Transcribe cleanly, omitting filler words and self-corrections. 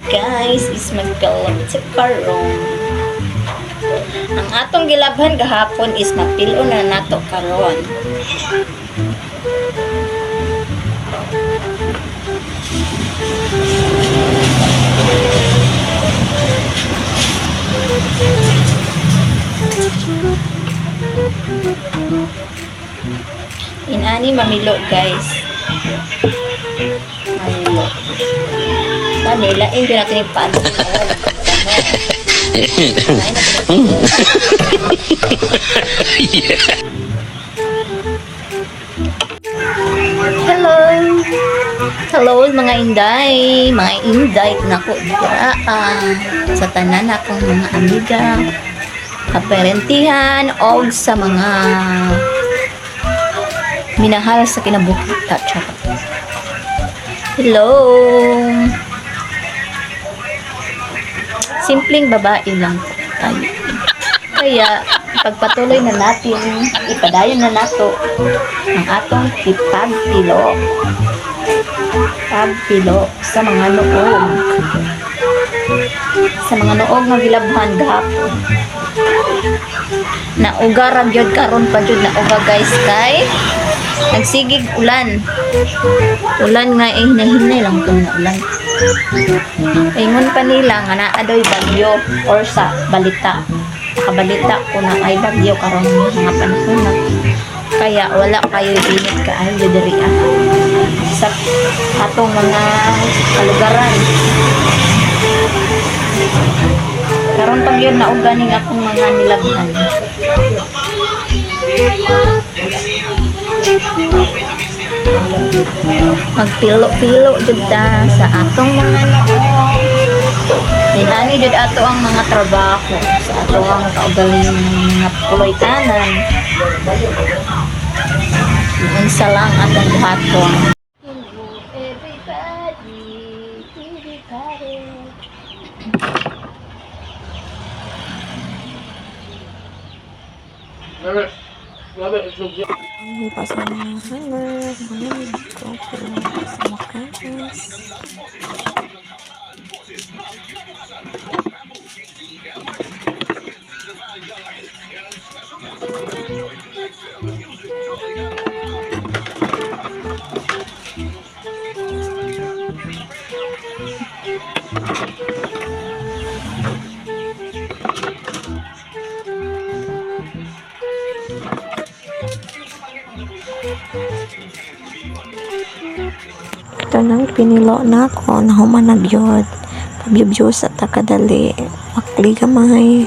Guys, is magpilot sa karon. Ang atong gilabhan gahapon is mapilo na nato karon. Inani mamilo, guys. Mamilo. Manila, hindi natin yung paano. Hello! Hello mga inday! Mga inday! Nako, dira sa tanan akong mga amiga, kaparentihan, o sa mga minahal sa kinabuhi. Charot. Hello! Simpleng babae lang po tayo. Kaya, pagpatuloy na natin, ipadayon na nato ang atong pagpilo. Pagpilo sa mga noog. Sa mga noog nga gilabhan gahapon. Nauga ra gyud karon pa jud nauga, guys, kay nagsigig ulan. Ulan nga eh, hinahinay lang tong na ulan. Ingon pa nila nga naa daw bagyo or sa balita. Nakabalita ko na ay bagyo karon mga panahon na. Kaya wala kayo init kaayo diri sa atong mga kalugaran. Karon pag yun nauga ning akong mga nilabhan. Magpilo-pilo jud ta sa atong mga noong. Dinani jud ato ang mga trabaho sa ato ang kaugalingon mga puloy-anan. Unsa lang atong buhaton. Hello everybody, everybody. Ang pa sa mga hanger, malamig ko sa wakas. Ito nang pinilo na ako, nahuman na gyud. Pabyubyo sa takadali. Makli gamay.